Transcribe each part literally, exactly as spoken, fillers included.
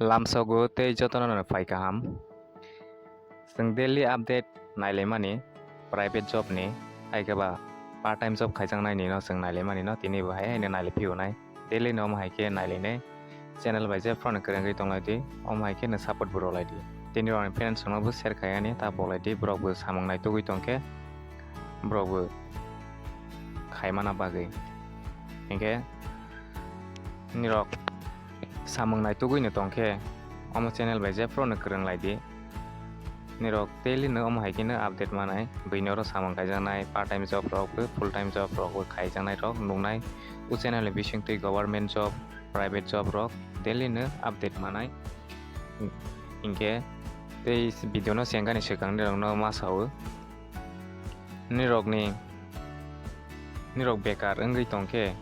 Lamsogo tei jotono no phai kaham. Chwng daily update nailaimani private job ni, hai khe ba part time job khaijaknai ni no chwng nailaimani no tini bo hai haino nailai phiyonai. Daily no omo hai khe nailainai. Channel bai je phone kwrwngwi tonglai di, omo hai khe no support bo rwlai di. Tini rokni friends rokno bo share khai ani ta bolai di, borok bo samung naitugwi tongkhe borok bo khaimana bagwi. Hinkhe nirok samung naitugwi no tongkhe omo channel bai jephru no kwrwng lai di. Nirok daily no omo hai khe no update manai, buini oro samung khaijaknai, part time job rok bo, full time job rok bo khaijaknai rok nuknai. O channel ni bisingtwi government job, private job rok daily no update manai. Hinkhe tei video no sengani swkang nirok no ma sao. Nirokni, nirok bekar wngwi tongkhe,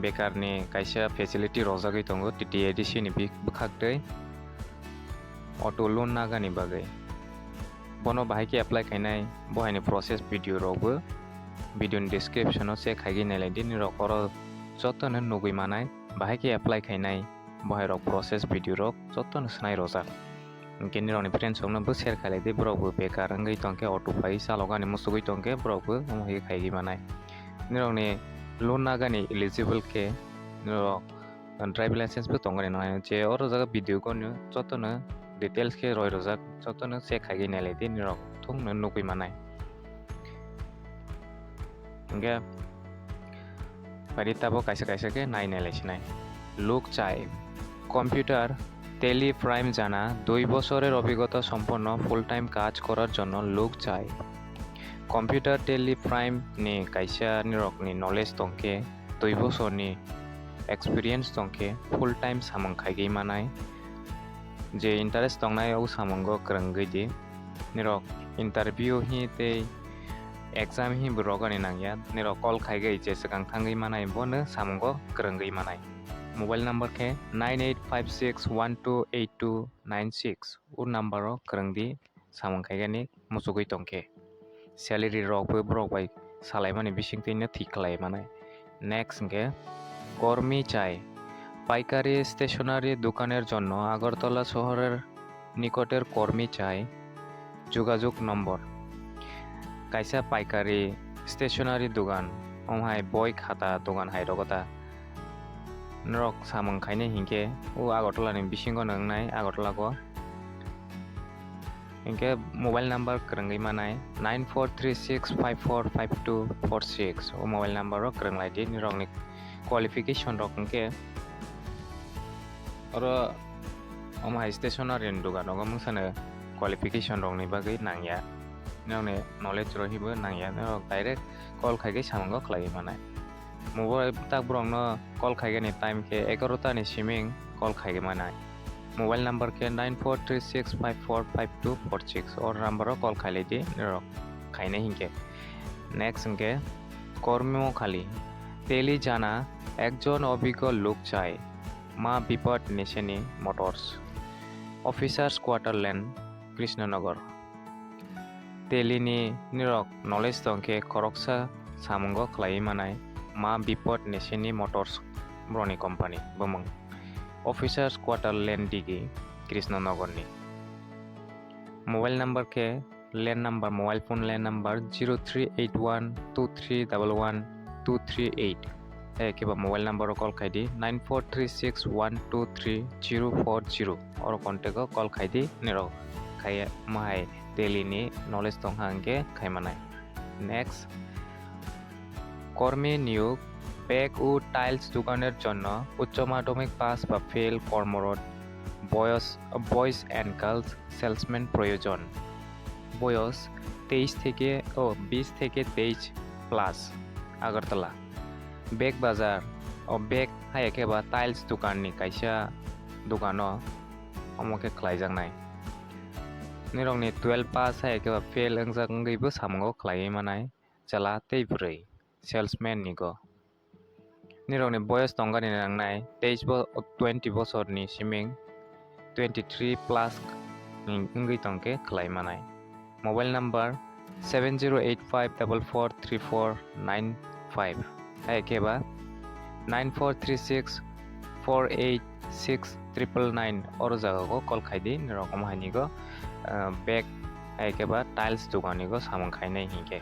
bekarni kaisa facility rojagwi tongo T T A D C ni bi-, bwkhaktwi auto loan nagani bagwi. Bono bahai khe apply khainai, bo haini process video rokbo video ni description o check khaigwi nailai di, nirok oro jotono nugwi manai, bahai khe apply khainai. Bo hai rok process video rok jotono swnai rojak. Hinkhe nirokni friends rokno bo share khailai di, borok bo bekar wngwi tongkhe, auto phai chalokani muchugwi tongkhe, borok bo omo hai khaigwi manai. Nirokni loan nagani eligible khe nirok driving license bo tongani nangya, je oro jaga video goni jotono details khe roi rojak, jotono check khaigwi nailai di, nirok thungno nugwi manai. Hinkhe phaidi tabuk kaisa kaisa khe nai nailai sinai. Look chai, computer, tally, prime jana, dui bosorer obhigota somponno full time kaj korar jonno look chai. Computer, tally, prime ni kaisa nirokni knowledge tongkhe, dui bosorni experience tongkhe, full time samung khaigwi manai. Je interest tongnai o samungo kwrwngwi di. Nirok interview hi tei exam hi bo rogani nangya. Nirok call khaigai je swkang thangwi manai bono samungo kwrwngwi manai. Mobile number khe nine eight five six one two eight two nine six. O number o kwrwng di, samung khaigani muchugwi tongkhe. Salary rok bo borok bai salaimani bisingtwi no thik khlai manai. Next hinkhe kormi chai, paikari stationery dokaner jonno Agartala sohorer nikoter kormi chai, jogajog nombor. Kaisa paikari stationery dogan, omo hai boi khata dogan hai rogo ta. Norok samung khainai hinkhe o Agartala ni bisingo no wngnai, Agartala go. Hinkhe mobile number kwrwngwi manai nine four three six five four five two four six. O mobile number o kwrwng lai di, nirokni qualification rok hinkhe oro omo hai stationery ni dogan rogo mungsano qualification rokni bagwi nangya, nirokni knowledge rok hibo nangya, norok direct call khaigwi samungo khlaiwi manai. Mobile tak borokno call khaigani time khe egarota ni siming call khaigwi manai. Mobile number khe nine four three six five four five two four six. O number o call khailai di norok khainai hinkhe. Next hinkhe kormo khali teli jana ekjon obiggo luk chai, Ma Bipad Nisini Motors, Officers Quarter Lane, Krishnanagar. Teli ni nirok knowledge tongkhe khoroksa samungo khlaiwi manai Ma Bipad Nisini Motors broni company bumung. Officers Quarter Lane Digi, Krishnanagar ni. Mobile number khe land number, mobile phone land number zero three eight one two three double one two three eight. Hai khe ba mobile number o call khai di nine four three six one two three zero four zero. Oro contact o call khai di, nirok khai ma hai teli ni knowledge tong kha hinkhe khai manai. Next, kormi niyok, bag o tiles dokaner jonno uccho madhyamik pass ba fail kormorot boyos, boys and girls salesman proyojon. Boyos teis theke, o, bis theke teis plus. Agartala. Bag bazar, o, bag hai khe ba tiles dokan ni kaisa dokan o omo khe khlaijaknai. Nirokni twelve pass hai khe ba fail wngjak wngwi bo samungo khlaiwi manai chwla tei bwrwi salesman ni go. Nirokni boyos tongani nangnai teis bo-, twenty bosorni siming twenty three plus ni wngwi tongkhe khlai manai. Mobile number seven zero eight five double four three four nine five, hai khe ba nine four three six four eight six triple nine oro jaga go call khai di, norok omo hai ni go, ah, bag hai khe ba tiles dukan ni go samung khainai hinkhe.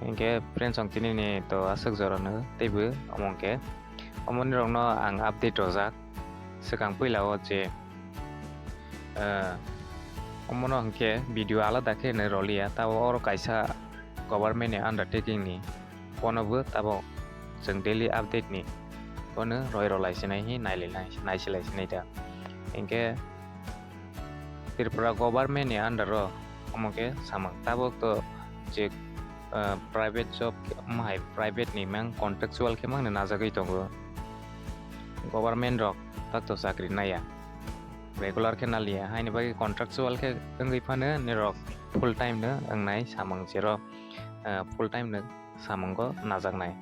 Hinkhe friends, ang tini ni to aswk jora no teibo omo hinkhe omo nirok no ang update rojak swkang puila o je, ah, omo no hinkhe video alada khe no roliya, tabo oro kaisa government ni undertaking ni bono bo tabok chwng daily update ni bono roi rw lai sinai hi nai lai nai, nai si lai sinai da. Hinkhe Tripura government ni under o omo khe samung tabok to je, ah, private job khe omo hai private ni mang contractual khe mang no najagwi tongo. Government rok tak to chakri naiya, regular khe naliya, haini bagwi contractual khe wngwi phano nirok full time no wngnai samung jero, ah, full time no samungo najaknai,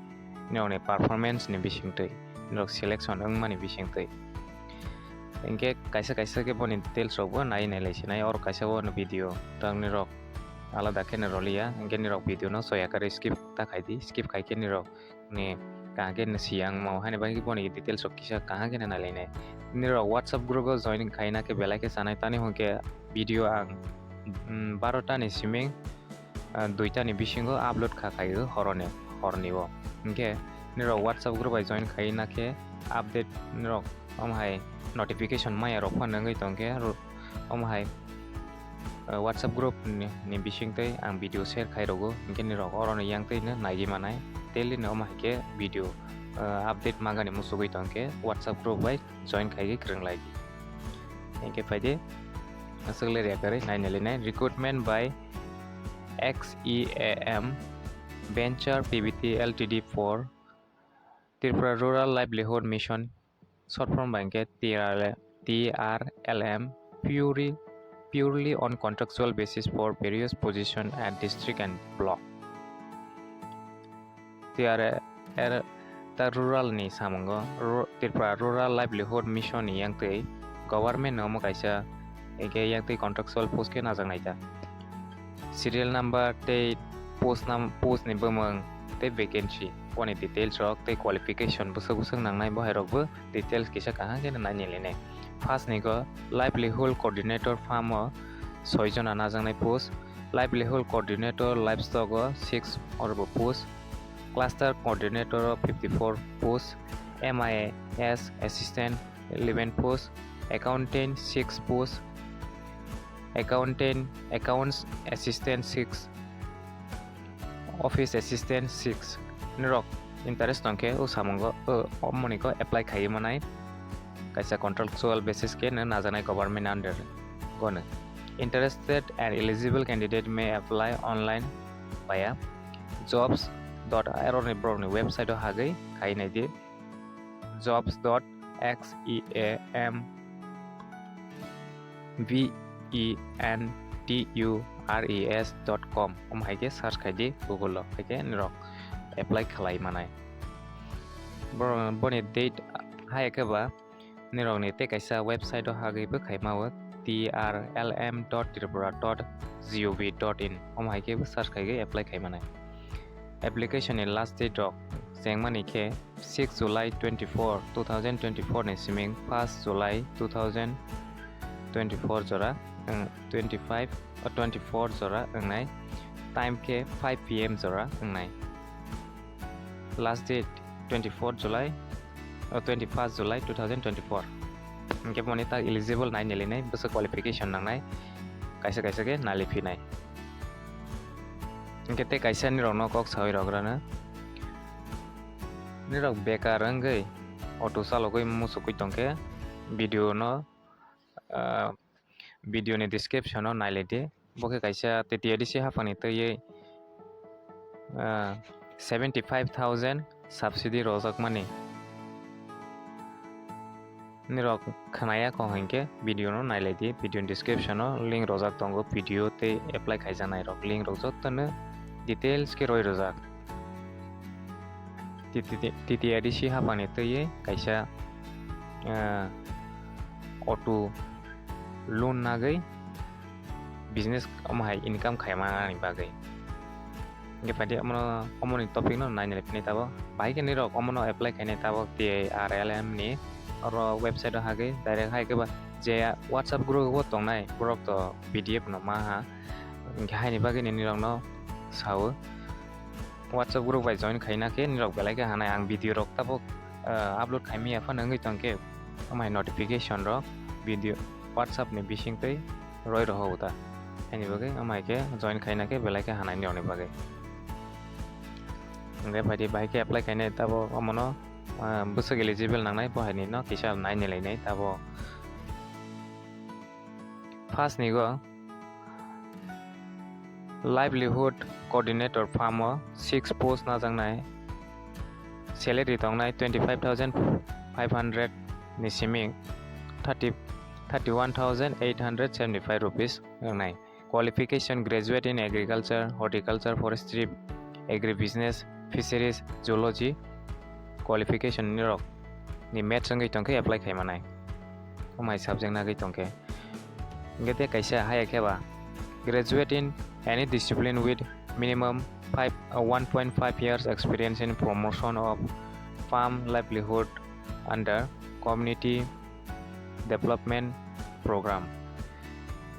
nirokni performance ni bisingtwi, nirok selection wngmani bisingtwi. Hinkhe kaisa kaisa khe boni details rokbo nai nai lai sinai, oro kaisa o video tang nirok alada khe no roliya, hinkhe nirok video no soya kare skip ta khai di, skip khai khe nirok ni kaham khe no siyang mau, haini bagwi boni details rok kisa kaham khe no nai lai nai. Nirok WhatsApp group o join khaina khe belai khe sanai tani hwnkhe video ang, mm, barota ni siming ah, duita ni bisingo upload kha khaio horoni, horni o. Hinkhe nirok WhatsApp group bai join khai na khe update nirok omo hai notification maya rok phano wngwi tong khe ro-, omo hai, ah, WhatsApp group ni, ni bisingtwi ang video share khai rogo, hinkhe nirok oro ni yang twi no naiwi manai, daily no omo hai khe video, ah, update mangani muchugwi tong khe WhatsApp group bai join khai khe kwrwng lai di. Hinkhe phai di, aswk le riya kwrwi nai nai lai nai. Recruitment by X E A M Venture P V T L T D for Tripura Rural Livelihood Mission, short form bai hinkhe T R L, T R L M, purely, purely on contractual basis for various position at district and block. T R L ta rural ni samungo ru-, Tripura Rural Livelihood Mission ni yangtwi government no omo kaisa, hinkhe yangtwi contractual post khe najaknai ta. Serial number tei post nam-, post ni bumung tei vacancy, boni details rok tei qualification bwswk bwswk nangnai bo hai rok bo details kisa kaham khe nai nai lai nai. First ni go livelihood coordinator farm o soi jona najaknai post, livelihood coordinator livestock o six oro bo post, cluster coordinator o fifty four post, M I S assistant eleven post, accountant six post, accountant, accounts assistant six, office assistant six. Norok interest tong khe o samungo, o, omoni go apply khaiwi manai. Kaisa contractual basis khe no najaknai government under gono. Interested and eligible candidate may apply online via jobs dot aro ni borok ni website o hagwi khai nai di. Jobs dot X E A M V E N T U R E S dot com. Omo hai khe search khai di Google o, hai khe norok apply khlai manai. Boro-, boni date hai khe ba nirok ni tei kaisa website o hagwi bo khai ma o, T R L M dot tripura dot G O V dot in. Omo hai khe bo search khai khe apply khai manai. Application ni last date rok chengmani khe six July twenty-four, two thousand twenty-four ni siming first July two thousand twenty-four jora, wng, twenty-five, o, twenty-four jora wngnai, time khe five P M jora wngnai. Last date twenty-four July, o, twenty-first July two thousand twenty-four. Hinkhe boni tak eligible nai nailainai, bwswk qualification nangnai, kaisa kaisa khe nailaiphinai. Hinkhe tei kaisa nirokno kok sawi rwgrano, nirok bekar wngwi auto chalogwi muchugwi tongkhe, video no, ah, video ni description o nailaidi. Bo khe kaisa T T A D C haphangni twiwi, ah, seventy five thousand subsidy rwjakmani. Nirok khnaya kho hinkhe video no nailaidi, video ni description o link rwjak tongo, P D O tei apply khaijaknai rok link rok jotono details khe roi rwjak. T T A D C haphangni twiwi kaisa, ah, auto loan nagwi business omo hai income khaimani bagwi. Hingke phaidi omono, omoni topic no nainai phini tabok. Bahai khe nirok omono apply khainai tabok T I R L M ni oro website o hagwi direct hai khe ba je WhatsApp group o tongnai borok to P D F no ma ha. Hingke haini bagwi ni nirok no sao. WhatsApp group bai join khaina khe nirok belai khe hanai ang video rok tabok, ah, upload khaimya phano wngwi tongkhe amai notification rok video WhatsApp ni bisingtwi roi rohor ta. Haini bagwi amai khe join khaina khe belai khe hanai nirokni bagwi. Hingke phaidi bahai khe apply khainai tabok omono, ah, bwswk eligible nangnai bo haini no kisa nainai lainai tabok. First ni go livelihood coordinator farm o six post najaknai. Salary tongnai twenty five thousand five hundred ni simi thirty, thirty one thousand eight hundred seventy five rupees wngnai. Qualification graduate in agriculture, horticulture, forestry, agribusiness, fisheries, zoology qualification ni rok ni match wngwi tongkhe apply khaimanai. Omai subject nagwi tongkhe. Hingke tei kaisa haya khe ba graduate in any discipline with minimum five, uh, one point five years experience in promotion of farm livelihood under community development program.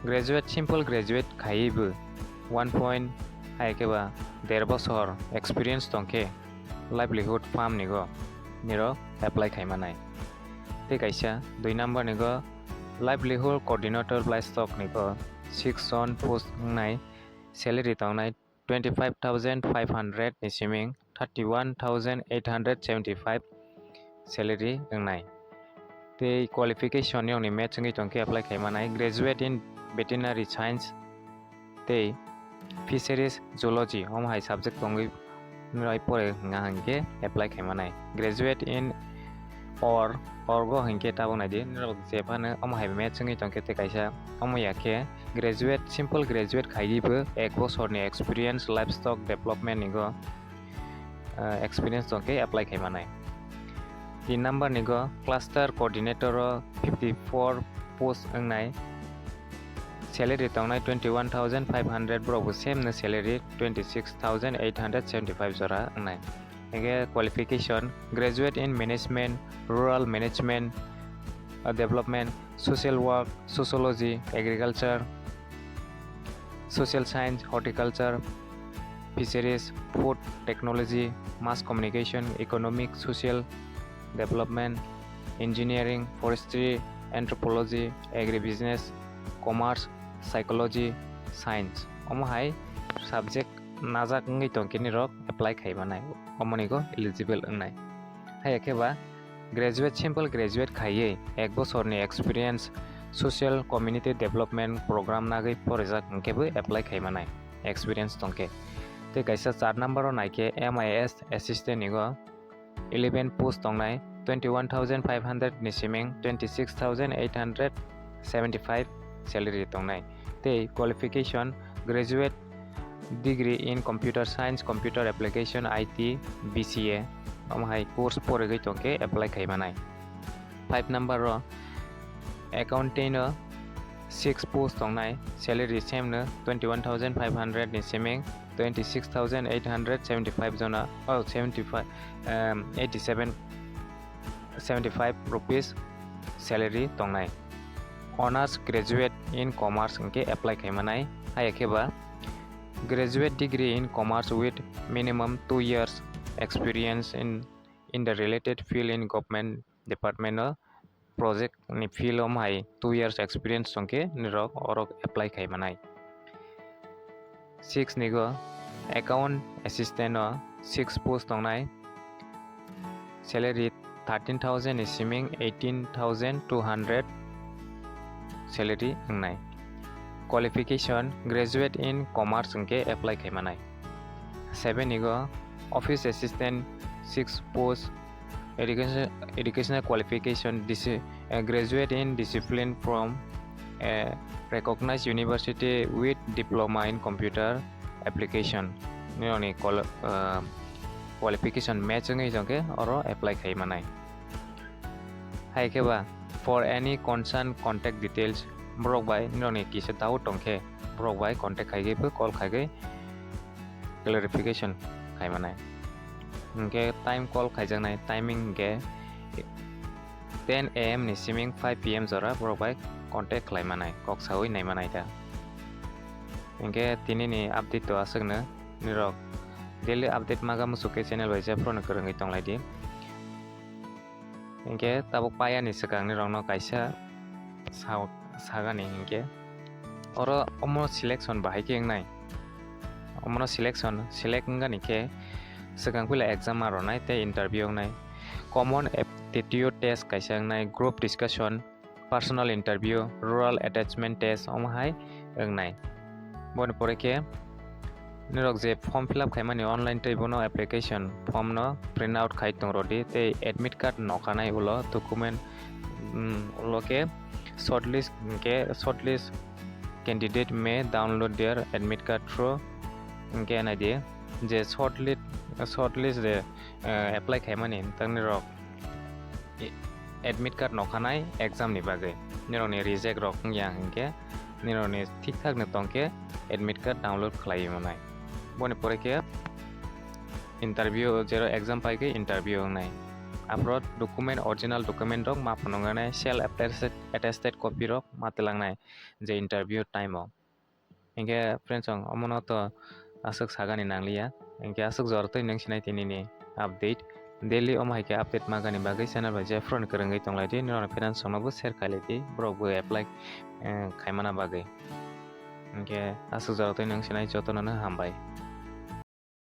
Graduate, simple graduate khaiwi bo one point haya khe ba der bosor experience tongkhe livelihood farm ni go nirok apply khaimanai. Tei kaisa dui number ni go livelihood coordinator livestock ni go six jon post wngnai, salary tongnai twenty five thousand five hundred ni siming thirty one thousand eight hundred seventy five salary wngnai. Tei qualification yongni match wngwi tongkhe apply khaimanai graduate in veterinary science tei fisheries zoology, omo hai subject tongwi nai pore hwnga hwnkhe apply khaimanai. Graduate in or, orgo hwnkhe tabuk naidi, norok jephano omo hai match wngwi tongkhe tei kaisa omo ya khe graduate, simple graduate khaiwi bo ek bosorni experience livestock development ni go, ah, experience tongkhe apply khaimanai. Tin number ni go cluster coordinator o fifty four post wngnai. Salary tongnai twenty one thousand five hundred, borok bo same no salary twenty six thousand eight hundred seventy five jora wngnai. Hingke qualification graduate in management, rural management, uh, development, social work, sociology, agriculture, social science, horticulture, fisheries, food technology, mass communication, economic, social development, engineering, forestry, anthropology, agribusiness, commerce, psychology, science. Omo hai subject najak wngwi tongkhe nirok apply khaimanai, omoni go eligible wngnai. Haiya khe ba graduate, simple graduate khaiwi ek bosorni experience social community development program nagwi porijak hwnkhe bo apply khaimanai experience tongkhe. Tei kaisa char number o naikhe M I S assistant ni go eleven post tongnai, twenty one thousand five hundred ni siming twenty six thousand eight hundred seventy five salary tongnai. Tei qualification graduate degree in computer science, computer application, I T, B C A, omo hai course porigwi tongkhe apply khaimanai. Five number o accountant o six post tongnai, salary same no twenty one thousand five hundred ni siming twenty six thousand eight hundred seventy five jona, oh, seventy five, um, eighty seven, seventy five rupees salary tongnai. Honours graduate in commerce hwnkhe apply khaimanai, haiya khe ba graduate degree in commerce with minimum two years experience in, in the related field in government department o project ni field o hai two years experience tongkhe nirok orok apply khaimanai. Six ni go account assistant o six post tongnai, salary thirteen thousand ni siming eighteen thousand two hundred salary wngnai. Qualification graduate in commerce hwnkhe apply khaimanai. Seven ni go office assistant six post, education, educational qualification disi-, uh, graduate in discipline from a recognized university with diploma in computer application. Nini quali-, uh, qualification match wngwi hwnkhe oro apply khaimanai. Hai khe ba for any concern contact details, borok bai nini kisa doubt tongkhe borok bai contact khaigwi bo call khaigwi clarification khai manai. Hinkhe time call khaijaknai, timing hinkhe ten A M ni siming five P M jora borok bai contact khlai manai, kok saui nai manai ta. Hinkhe tini ni update to aswkno, nirok daily update maga muchuk khe channel bai jephru no kwrwngwi tong lai di. Hinkhe tabuk paya ni swkang nirok no kaisa sa-, sagani hinkhe oro omo selection bahai khe wngnai. Omono selection, select wngani khe swkang puila exam ma rwnai tei interview wngnai. Common aptitude test kaisa wngnai, group discussion, personal interview, rural attachment test omo hai wngnai. Boni pore khe nirok je form fill up khaimani online tei bono application form no print out khai tong rodi tei admit card nokhanai ulo document, mm, ulo khe shortlist, hinkhe shortlist candidate may download their admit card through, hinkhe nai di je shortlist, shortlist je, eh, apply khaimani tangni rok, eh, admit card nokhanai exam ni bagwi nirokni reject rok wngya hinkhe nirokni thik thak ni tongkhe admit card download khlaiwi manai. Boni pore khe interview, jero exam pai khe interview wngnai. Aphro document, original document rok ma phunuknai, self attested, attested copy rok ma twlangnai je interview time o. Hinkhe friends, ang omono to aswk sagani nangliya. Hinkhe aswk jora twi nwng sinai tini ni update. Daily omo hai khe update magani bagwi channel bai jephru no kwrwngwi tong lai di, nirok ni friends rok no bo share khai lai di, borok bo apply, eh, khaimana bagwi. Hinkhe aswk jora twi nwng sinai jotono no hambai.